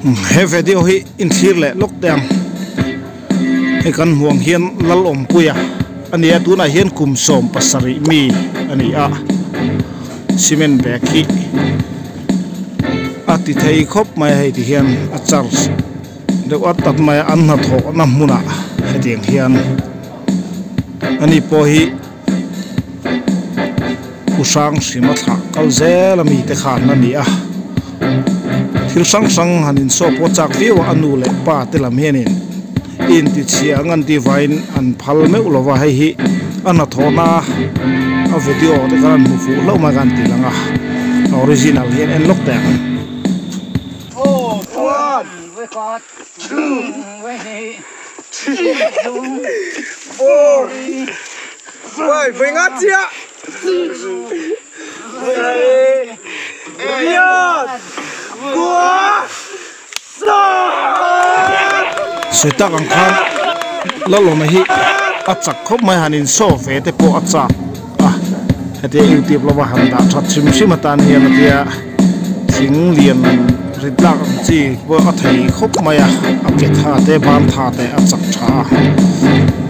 He video hi inthlir leh lawk teh ang. Hei kan hmuh ang hian Lalawmpuia a ni a, tunah hian kum 70 mi a ni a, cement bag hi a ti thei khawp mai a hei ti hian a charge deuh at at mai a, an hnathawhna hmunah hetiang hian ani pawh hi Pu hrang hrima thlah kal zel a mite khan a ni a, thil hrang hrang han insawh pawh chak viau a, a nu leh pa te lam hianin intichhia ang an tih vaiin an phal meuh lo va, hei hi a hnathawhna a video te khan an hmu fuh hlauh mai khan tih lang a, a original hian en lawk teh ang. Sawi tak ang khan Lalawma hi a chak khawp mai han insaw ve te pawh a chak a hetia youtube lama han dah that hrim hrim atan hian a tia thing lian rit lak ang chi pawh a thei khawp mai a a ke tha te ban tha te a chak tha a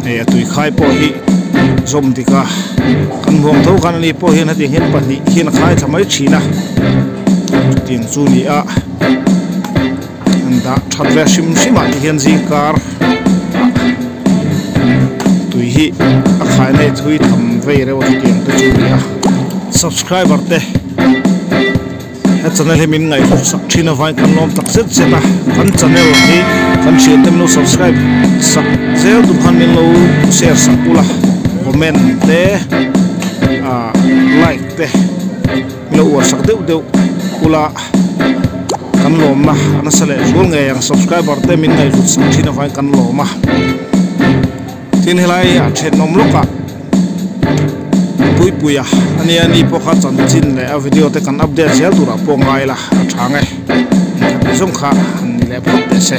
hei a tui khai pawh hi zawm dik a kan hmuang tho khan ani pawh hian hetiang hian pahnih hian a khai thla mai thin a chutiang chu ni a an dah that ve hrim hrim ah te hian zingkar ah tui hi a khai nei thui tham vei reuh a chutiang te chu ni a subscriber te. He channel hi min ngaihhlawk sak thin avangin kan lawm tak zet zet a, kan channel hi kan thiante min lo subscribe sak zel duh khan min lo share sak ula, comment te ah like te min lo uar sak deuh deuh ula kan lawmna a nasa leh zual ngei ang subscriber te min ngaihhlut sak thin avangin kan lawm a. Tin helai a thenawm lawkah Puipuia a nia ni pawh kha chanchin leh a video te kan update zel turah pawh ngai la a tha nge engkhat zawng kha han ni leh phawt teh se.